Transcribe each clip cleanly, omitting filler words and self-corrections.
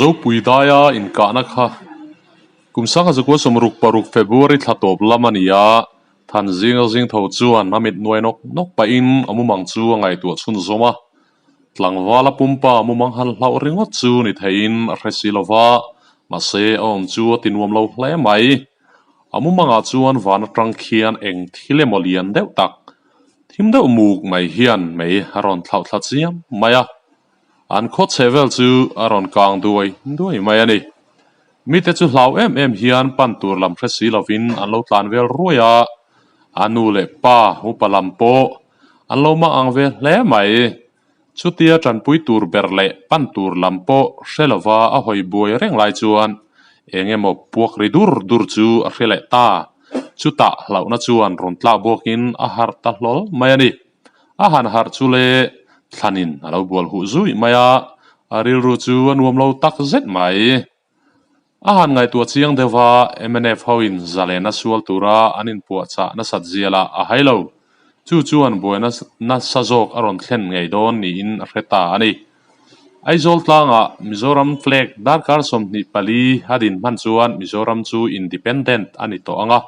Zopui daia inkahna kha kum sangha zakua 66 February thla tawp lam a ni a, Thanzinga zing tho chuan a mit nuai nawk nawk pahin a mumang chu a ngaihtuah chhunzawm a. Tlangvala pumpa mumang han hlauh ringawt chu ni theiin a hre si lova, mahse a awm chu a ti nuam lo hle mai. A mumangah chuan van atang khian eng thil emaw lian deuh tak, thim deuh muk mai hian mei a rawn thlauh thla chiam mai a. An khaw chhe vel chu a rawn kang duai duai mai a ni. Mite chu hlau em em hian pan tur lam hre si lovin an lo tlan vel ruai a, a nu leh pa upa lam pawh an lo mang ang ve hle mai. Chutia tanpui tur ber leh pan tur lam pawh hre lova a hawi buai reng lai chuan eng emaw puak ri dur dur chu a hre leh ta. Chutah hlauhna chuan rawn tlak buakin a harh ta hlawl mai a ni. A han harh chu le thlanin a lo bual huh zui mai a, a rilru chu a nuam lo tak zet mai. A han ngaihtuah chiang deuh a, mnf hoin zalena sual tura an inpuahchah nasat zialah a hai lo. Chu chuan buaina nasa zawk a rawn thlen ngei dawn niin a hre ta a ni. Aizawl tlangah Mizoram flag darkar 24 a din hman chuan Mizoram chu independent a ni tawh ang a,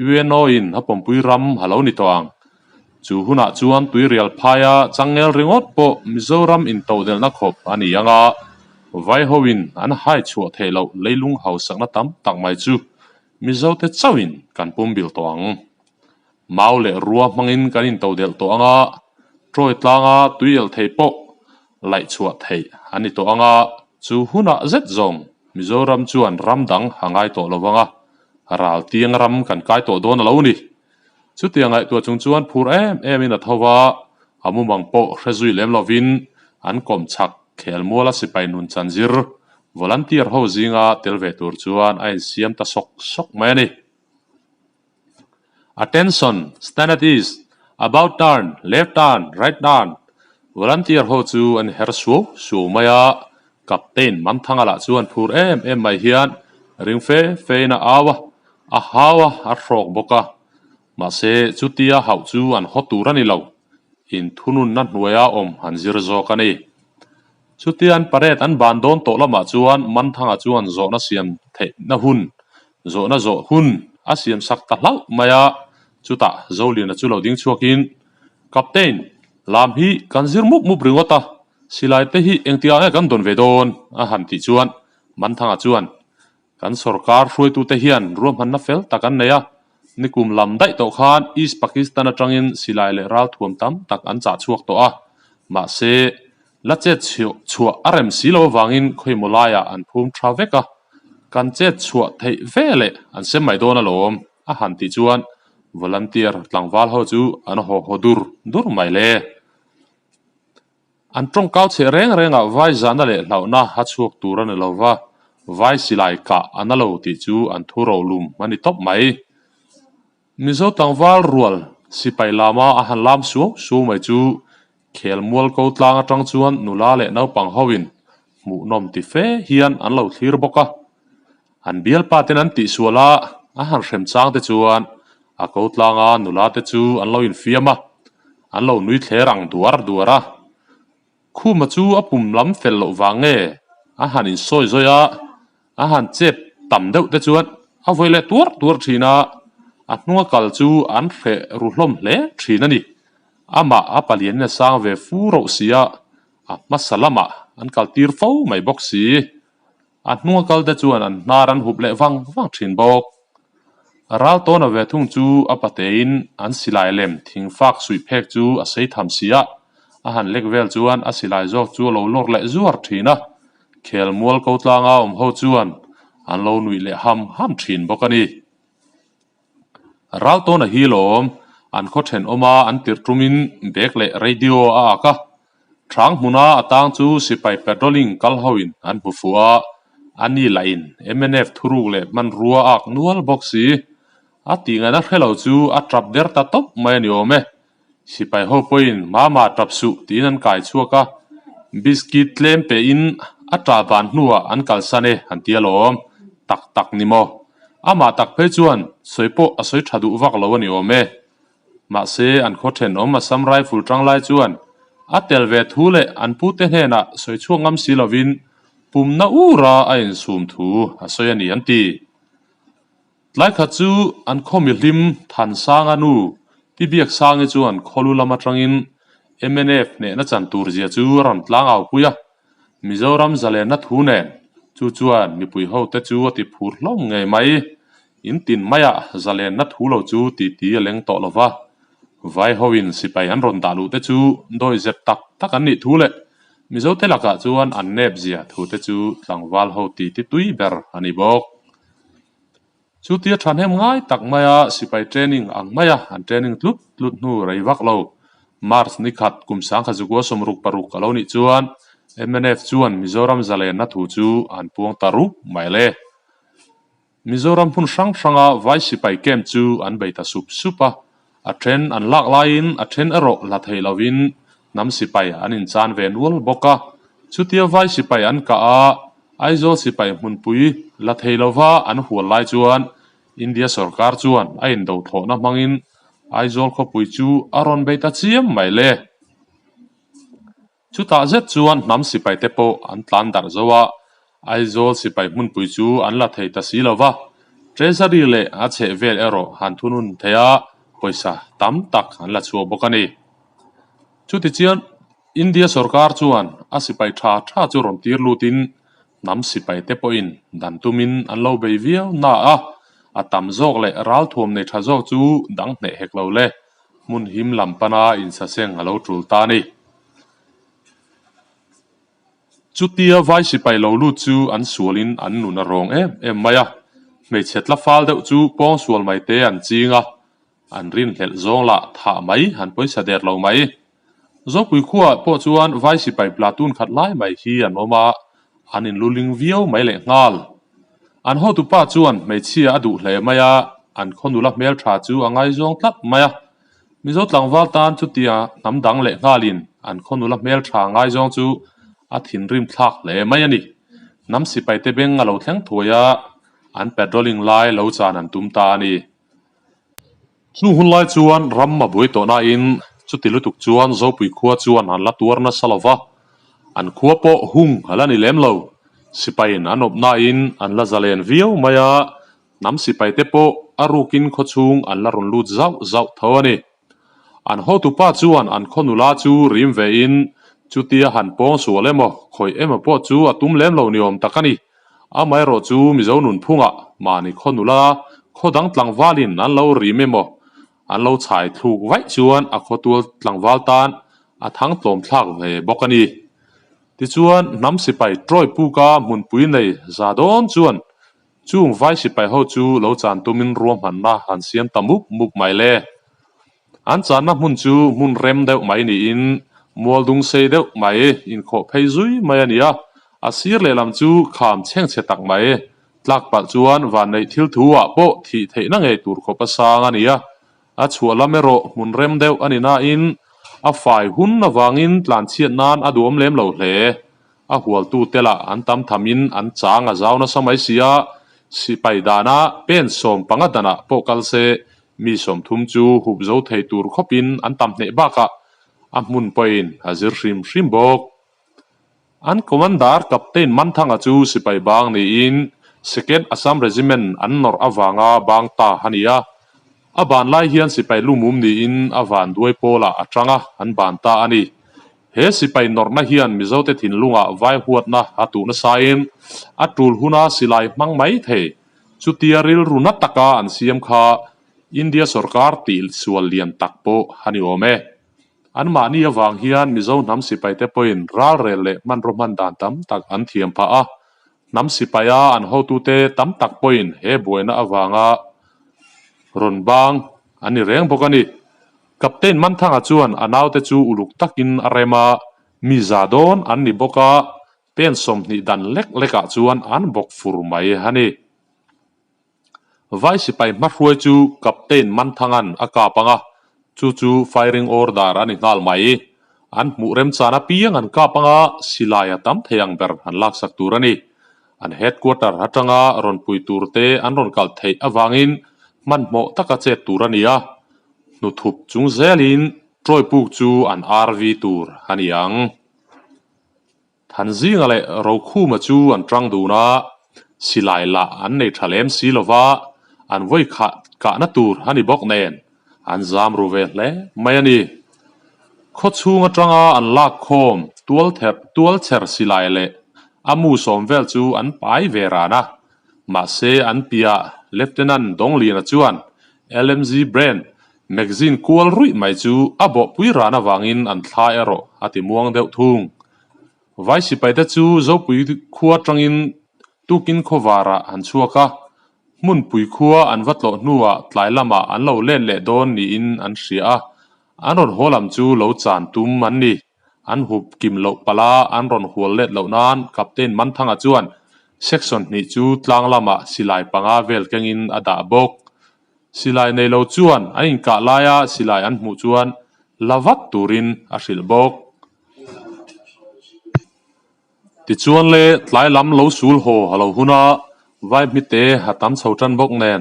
UNO-in a pawmpui ram a lo ni tawh ang. Chu hunah chuan tuirial phaia changel ringawt pawh Mizoram intodelhna khawp a ni ang a, Vaihoin an hai chhuah theih loh leilung hausakna tam tak mai chu Mizote chauhin kan pumbilh tawh ang. Mau leh rua hmangin kan intodelh tawh ang a, Troy tlanga tuiel thei pawh laih chhuah theih a ni tawh ang a, chu hunah zet zawng Mizoram chuan ram dang a ngai tawh lo vang a, ral tiang ram kan kai tawh dawn a lo ni. Chutiang ngaihtuah chung chuan phur em emin a tho va, a mumang pawh hre zui lem lovin an kawm chhak khelmuala sipai nun chanzir volunteer ho zinga tel ve tur chuan a insiam ta sawk sawk mai a ni. Attention, stand at ease, about turn, left turn, right turn, volunteer ho chu an her suau suau mai a, Captain Manthanga lah chuan phur em em mai hian ring fe fein a au a, a hau a, a hrawk bawk a. Mahse, chutia hauh chu an haw tur a ni lo, inthununna hnuaia awm an zir zawk a ni. Chutia an parade an ban dawn tawh lamah chuan Manthanga chuan zawhna siam theihna hun, zawhna zawh hun a siam sak ta hlauh mai a, chutah Zoliana chu lo ding chhuakin, Captain, lam hi kan zir mup mup ringawt a, Silai te hi engtiang nge kan dawn ve dawn? a han tih chuan Manthanga chuan, Kan sorkar hruaitute hian ruahmanna fel tak an nei a, nikum lam daih tawh khan East Pakistan atangin silai leh ralthuam tam tak an chah chhuak tawh a, mahse, la chet chhuah a rem si lo avangin khawimaw laiah an phum tha vek a, kan chet chhuah theih ve leh an sem mai dawn alawm, a han tih chuan volunteer tlangval ho chu an haw haw dur dur mai le. An tawngkau chhe reng rengah vai zahna leh hlauhna a chhuak tur a ni lo va, vai silai kah a na lo tih chu an thu rolum a ni tawp mai. Mizo tlangval rual sipai lama a han lam suau suau mai chu khelmual ko tlang atang chuan nula leh naupang hoin hmuhnawm ti fe hian an lo thlir bawk a. An bialpa ten an tihsual a, a han hrem chang te chuan a ko tlanga nula te chu an lo infiam a, an lo nui thler ang duar duar a. Khuma chu a pum lam fel loh vang nge a han insawi zawi a, a han chep tam deuh te chuan a vawi leh tuar tuar thin a, a hnunga kal chu an hreh ru hlawm hle thin a ni. Amah a palianin a sang ve fu roh si a, a hmasa lamah an kaltir fo mai bawk si. A hnunga kal te chuan an hnar an hup leh vang vang thin bawk. Ral tawna ve thung chu a patein an silai lem thing fak suih phek chu a sei tham si a, a han lek vel chuan a silai zawk chu a lo lawr leh zuar thin a, khelmual ko tlanga awm ho chuan an lo nuih leh ham ham thin bawk a ni. Ral tawna hi lawm an khaw thenawma an tirh tumin bag leh radio a ak a, Hrang hmuna a tang chu sipai patrolling kal hoin an hmu fuh a, a ni lahin mnf thuruk leh hmanrua a ak nual bawk si. A tih ngaihna hre lo chu a tap der ta tawp mai a ni awm e. Sipai ho pawhin Mama tap suh tiin an kai chhuak a, biscuit tlem pehin a tah ban hnuah an kalsan e an ti alawm. Tak tak ni maw? Amah tak phei chuan sawi pawh a sawi tha duh vak lo a ni awm e. Mahse, an khaw thenawm Assam Rifle tanglai chuan a tel ve thu leh an pute hnenah sawi chhuak ngam si lovin. Pumna ura a insum thu a sawi a ni an ti. Tlai khat chu an khaw mihlim Thansanga nu Pi Biaksangi chuan khawlu lam atangin mnf hnehna chan tur zia chu a rawn tlang au pui a. Mizoram zalenna thu nen chu chuan mipui hote chu a ti phur hlawm ngei mai. In tin maiah zalenna thu lo chu titi a leng tawh lo va. Vai hoin sipai an rawn dah luh te chu dawihzep tak tak an nih thu leh Mizote lakah chuan an nep zia thu te chu tlangval ho titi tui ber a ni bawk. Chutia thahnem ngai tak maia sipai training ang maia an training tlut tlut hnu rei vak lo. March ni khat kum 1960 paruk a lo nih chuan mnf chuan Mizoram zalenna thu chu an puang ta rup mai le. Mizoram hmun hrang hranga vai sipai camp chu an bei ta sup sup a, a then an lak laiin a then erawh la thei lovin hnam sipai an inchan ve nual bawk a. Chutia vai sipai an kah a, Aizawl sipai hmunpui la thei lova an hual lai chuan India sorkar chuan a indo thlawhna hmangin Aizawl khawpui chu a rawn bei ta chiam mai le. Chutah zet chuan hnam sipai te pawh an tlan darh zo a, Aizawl sipai hmunpui chu an la thei ta si lo va, Treasury leh a chheh vel erawh han thunun thei a, pawisa tam tak an la chhuak bawk a ni. Chutichian India sorkar chuan a sipai tha tha chu rawn tir lutin hnam sipai te pawhin dan tumin an lo bei viau na a, a tam zawk leh ralthuam nei tha zawk chu dang hneh hek lo le. Hmun him lam pana insaseng a lo tul ta a ni. Chutia vai sipai lo lut chu an sualin an nun a rawng em em mai a, hmeichhe tla fal deuh chu pawng sual mai te an ching a, an rinhlelh zawng lah thah mai an pawisa der lo mai. Zopui khuaah pawh chuan vai sipai platoon khat lai mai hi an awm a, an inluling viau mai leh nghal. An hotupa chuan hmeichhia a duh hle mai a, an khaw nula hmeltha chu a ngaizawng tlat mai a. Mizo tlangval tan chutia hnam dang leh nghalin an khaw nula hmeltha ngaizawng chu a thinrim thlak hle mai a ni. Hnam sipaite beng a lo thleng thuai a, an patrolling lai lo chan an tum ta a ni. Chung hun lai chuan ram a buai tawh nain chuti lutuk chuan Zopui khua chuan an la tuar nasa lo va, an khua pawh hung a la ni lem lo. Sipaiin an awp nain an la zalen viau mai a, hnam sipaite pawh a rukin khaw chhung an la rawn lut zauh zauh tho a ni. An hotupa chuan an khaw nula chu rim vein chutia han pawng sual emaw khawih emaw pawh chu a tum lem lo ni awm tak a ni. Amaherawh chu Mizo nunphungah mahni khaw nula khaw dang tlangvalin an lo rim emaw an lo chhai thluk vaih chuan a khawtual tlangval tan a thang tlawm thlak ve bawk a ni. Tichuan hnam sipai Troy puka hmunpui nei za dawn chuan Chung vai sipai ho chu lo chan tumin ruahmanna han siam ta mup mup mai le. An channa hmun chu hmun rem deuh mai niin mual dung sei deuh mai inkhawh phei zui mai a ni a, a sir lehlam chu kham chhengchhe tak mai tlak palh chuan vanneih thil thu ah pawh thih theihna ngei tur khawp a sang a ni a, a chhuah lam erawh hmun rem deuh a ni nain a fai hun avangin tlanchhiat nan a duam lem lo hle. A hualtute lah an tam thamin an chang a zau nasa mai si a, sipai dana pen 15 danah pawh kal se mi 30 chu hup zo thei tur khawpin an tam hneh bakah a hmun pawhin a zir hrim hrim bawk. An Commander Captain Manthanga chu sipai bang niin Second Assam Regiment an nawrh avanga bang ta a ni a, a ban lai hian sipai lumum niin a vanduai pawlah a tang a, an ban ta a ni. He sipai nawrhna hian Mizote thinlungah vai huatna a tuh nasain a tul huna silai hmang mai thei. Chutia rilru na taka an siam kha India sorkar tih sual lian tak pawh a ni awm e. Anmahni avang hian Mizo hnam sipaite pawhin ralrel leh hmanraw hman dan tam tak an thiam phah a. Hnam sipaia an hotute tam tak pawhin he buaina avanga rawn bang an ni reng bawk a ni. Captain Manthanga chuan a naute chu uluk takin a rem a, mi za dawn an ni bawk a, pen 20 dan lek lekah chuan an bawk fur mai a ni. Vai sipai hmahruai chu Captain Manthanga'n a kap ang a, chu chu firing order a ni nghal mai. An hmuh remchan apiang an kap ang a, silai a tam thei ang ber an laksak tur a ni. An headquarter atanga rawn pui turte an rawn kal theih avangin hmanhmawh taka chet tur a ni a, Hnuthup chung zelin Troy puk chu an RV tur a ni ang. Thanzinga leh Rokhuma chu an tang dun a, silai lah an nei tha lem si lo va, an vawi khah kahna tur a ni bawk nen an zam ru ve hle mai a ni. Khaw chhung atanga an lak khawm tual ther tual chher silai leh a mu sawm vel chu an pai ve ran a, mahse an piah Lieutenant Dongliana chuan LMG brand Magazine kual ruih mai chu a bawhpui ran avangin an thla erawh a ti muang deuh thung. Vai sipaite chu Zopui khua tangin tukin khawvarah an chhuak a, hmunpui khua an va tlawh hnuah tlai lamah an lo let leh dawn niin an hria a, an rawn haw lam chu lo chan tum an ni. An hup kim loh palh a, an rawn hual let loh nan Captain Manthanga chuan section hnih chu tlang lamah silai panga vel kengin a dah bawk. Silai nei lo chuan an inkah laia silai an hmuh chuan la vat turin a hrilh bawk. Tichuan le tlai lam lo sul haw a lo hun a, vai hmite a tam chho tan bawk nen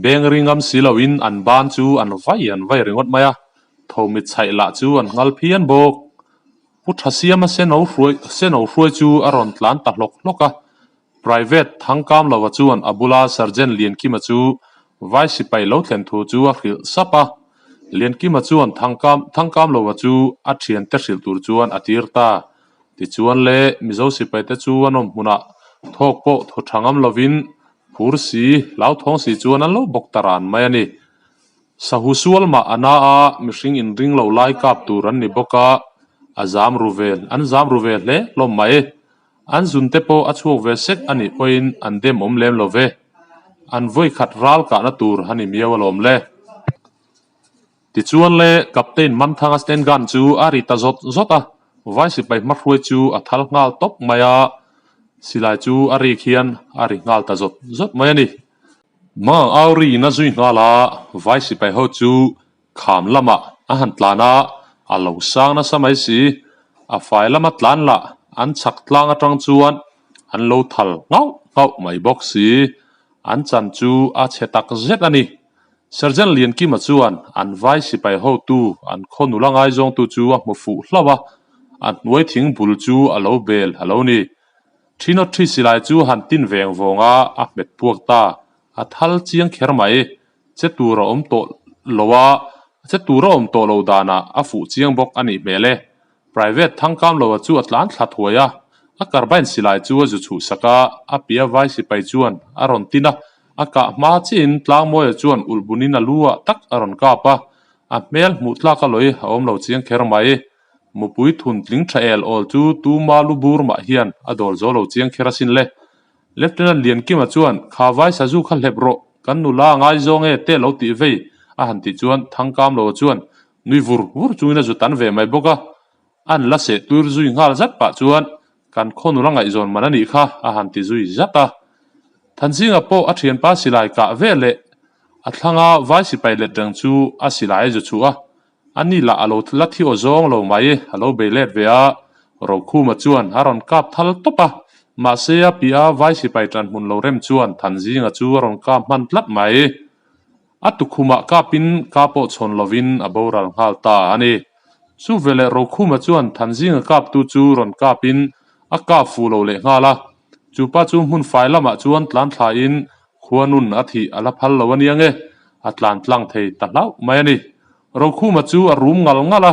beng ri ngam si loin an ban chu an vai an vai ringawt mai a, tho mit chhaih lah chu an nghal phian bawk. Pu Thasiama seno hruai seno hruai chu a rawn tlan ta hlawk hlawk a, Private Thangkamlova chuan a bula Sergeant Liankima chu vai sipai lo thlen thu chu a hrilh sap a. Liankima chuan Thangkam Thangkamlova chu a thiante hrilh tur chuan a tir ta. Tichuan le Mizo sipaite chu an awm hmunah thawk pawh thaw tha ngam lovin phur si, hlauthawng si chuan an lo bawk ta ran mai a ni. Sahu sual mah a na a, mihring inring lo lai kap tur an ni bawk a, a zam ru ve an zam ru ve hle hlawm mai. An zun te pawh a chhuak ve sek a nih pawhin an dem awm lem lo ve. An vawi khat ral kahna tur a ni miau alawm le. Tichuan le Captain Manthanga stand gun chu a ri ta zawt zawt a, vai sipai hmahruai chu a thal nghal tawp mai a, silai chu a rik hian a ri nghal ta zawt zawt mai a ni. Hma au riin a zui nghal a, vai sipai ho chu Kham lamah a han tlan a, a lo sang nasa mai si. A fai lama tlan lah an chhak tlang atang chuan an lo thal nghauh nghauh mai bawk si. An chan chu a chhe tak zet a ni. Sergeant Liankima chuan an vai sipai hotu an khaw nula ngaizawngtu chu a hmu fuh hlauh a, a hnuai thing bul chu a lo bel a lo ni. Thinawt thi silai chu han tin veng vawng a, a hmet puak ta. A thal chiang kher mai. Che tur a awm tawh lo a, che tur a awm tawh lo danah a fuh chiang bawk a nih hmel e. Private Thangkamloa chu a tlan thla thuai a, a carbine silai chu a zu chhuh sak a, a pia vai sipai chuan a rawn tin a, a kah hma chiin Tlangmawia chuan ulh bunin a lu ah tak a rawn kap a, a hmel hmuh tlak a lawi a awm lo chiang kher mai. Mupui thun tling tha el awl chu tuma lu bur mah hian a dawl zo lo chiang kher asin le. Lieutenant Liankima chuan, Kha vai sazu kha hlep rawh, kan nula a ngaizawng e te lo tih vei, a han tih chuan Thangkamloa chuan nui vur vur chungin a zu tan ve mai bawk a. An la seh tuir zui nghal zat pah chuan, Kan khaw nula ngaihzawn man a nih kha, a han ti zui zat a. Thanzinga pawh a thianpa silai kah ve leh a thlanga vai sipai let reng chu a silai a zu chhuh a. A ni lah a lo la thi aw zawng lo mai, a lo bei let ve a, Rokhuma chuan a rawn kap thal tawp a, mahse a piah a vai sipai tan hmun lo rem chuan Thanzinga chu a rawn kap hman tlat mai. A tukhumah kapin ka pawh chhawn lovin a boral nghal ta a ni. Chu veleh Rokhuma chuan Thanzinga kaptu chu rawn kapin a kap fuh lo leh nghal a, chupa chu hmun fai lamah chuan tlan thlain Khuanun a thih a la phal lo a nia nge, a tlan tlang thei ta hlauh mai a ni. Rokhuma chu a rum ngal ngal a,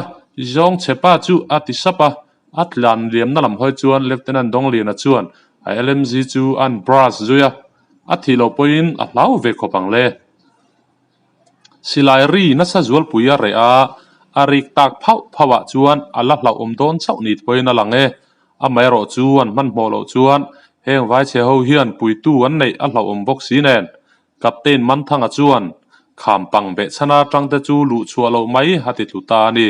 Zawng chhepa chu a ti sap a, a tlan liamna lam hawi chuan Lieutenant Dongliana chuan a LMG chu a'n brush zui a, a thih loh pawhin a hlau ve khawp ang le. Silai ri nasa zualpui a reh a, a rik tak phauh phauh ah chuan a la hlauhawm dawn chauh ni pawhin a lang e. Amaherawh chu an hmanhmawh loh chuan heng vaichhe ho hian puitu an neih a hlauhawm bawk si nen. Captain Manthanga chuan Khampang behchhana tangte chu luh chhuah loh mai a ti tlu ta a ni.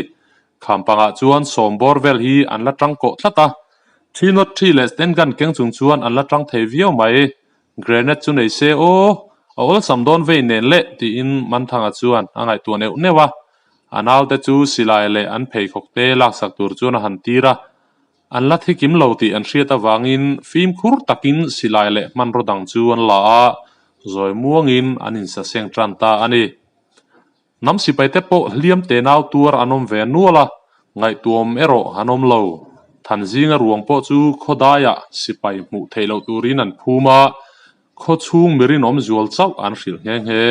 Khampangah chuan sawm bawr vel hi an la tang kawh tlat a, thi nawt thi leh stand gun keng chung chuan an la tang thei viau mai. Grenade chu nei se aw, a awlsam dawn vei nen le tiin Manthanga chuan a ngaihtuah neuh neuh a. A naute chu silai leh an pheikhawk te laksak tur chuan a han tir a. An la thi kim lo tih an hriat avangin fimkhur takin silai leh hmanraw dang chu an la a, zawi muangin an insaseng tan ta a ni. Hnam sipaite pawh hliam te nau tuar an awm ve nual a, ngaihtuam erawh an awm lo. Thanzinga ruang pawh chu khawdaiah sipai hmuh theih loh turin an phum a, khaw chhung mi rinawm zual chauh an hrilh nghe nghe.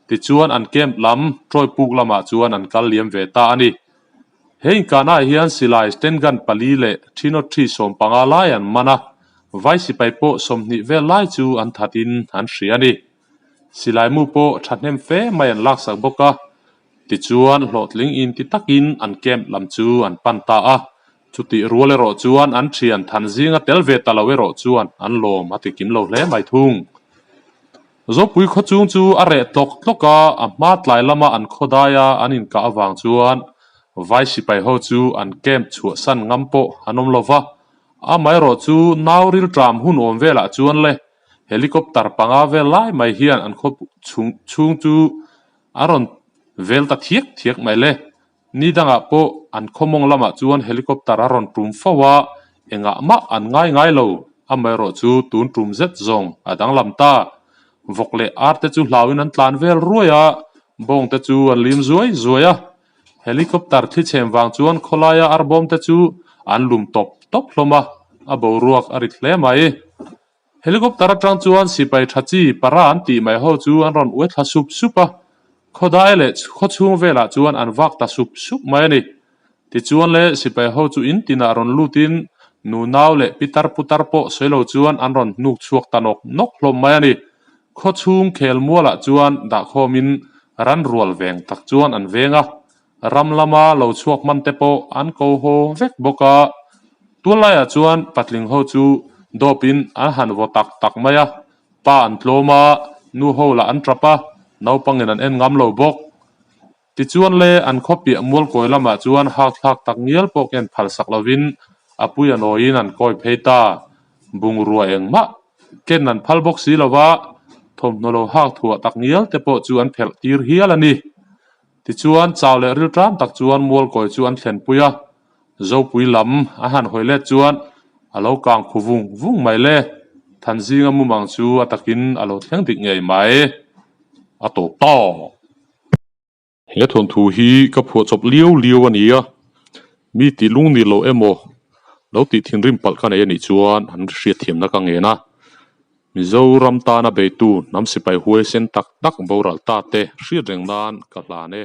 Tichuan an camp lam Tawipuk lamah chuan an kal liam ve ta a ni. He inkahnaah hian silai sten gun pali leh thinawthi 15 lai an man a, vai sipai pawh 20 vel lai chu an thatin an hria a ni. Silai mu pawh thahnem fe mai an laksak bawk a, tichuan hlawhtling inti takin an camp lam chu an pan ta a. Chutih rual erawh chuan an thian than zinga tel ve ta lo erawh chuan an lawm a ti kim lo hle mai thung. Zopui khawchhung chu a reh tlawk tlawk a, a hma tlai lama an khawdaia an inkah avang chuan vai sipai ho chu an camp chhuahsan ngam pawh an awm lo va. Amaherawh chu nau rilṭam hun awm velah chuan le Helicopter panga vel lai mai hian an khaw chhung chu a rawn vel ta thiak thiak mai le. Ni dangah pawh an khaw mawng lamah chuan helicopter a rawn tum fo a, engah mah an ngai ngai lo. Amaherawh chu tun tum zet zawng a danglam ta. Vawk leh ar te chu hlauin an tlan vel ruai a, bawng te chu an lim zuai zuai a. Helicopter thli chhem vang chuan khawlaia arbawm te chu an lum tawp tawp hlawm a, a boruak a rit hle mai. Helicopter atang chuan sipai tha chi para an tih mai ho chu an rawn uai thla sup sup a, khawdai leh khawchhung velah chuan an vak ta sup sup mai a ni. Tichuan le sipai ho chu in tinah rawn lutin nunau leh pitar putar pawh sawi lo chuan an rawn hnuk chhuak ta nawk nawk hlawm mai a ni. Khawchhung khel mualah chuan dahkhawmin ran rual veng tak chuan an veng a, Ram lama lo chhuak hman te pawh an ko haw vek bawk a, tunlaiah chuan patling ho chu dawpin an han vaw tak tak mai a, pa an tlawm a, nu ho lah an tap a, naupangin an en ngam lo bawk. Tichuan le an khaw piah mualkawi lamah chuan hakthlak tak ngial pawh ken phalsak lovin a pui a nawiin an kawi phei ta, bungrua engmah ken an phal bawk si lova, thawmhnaw lo hak thuah tak ngial te pawh chu an phelh tir hial a ni. Tichuan, chau leh rilṭam tak chuan mualkawi chu an thlenpui a, Zopui lam a han hawi let chuan a lo kang khu vung vung mai le, Thanzinga mumang chu a takin a lo thleng dik ngei mai. A tawp ta. He thawnthu hi ka phuahchawp liau liau a ni a, mi tih lung ni lo emaw lo tih thinrim palh ka nei a nih chuan an hriatthiamna ka ngen a. Mizoram tana beitu hnam sipai huaisen tak tak boral ta te hriat reng nan ka hlan e.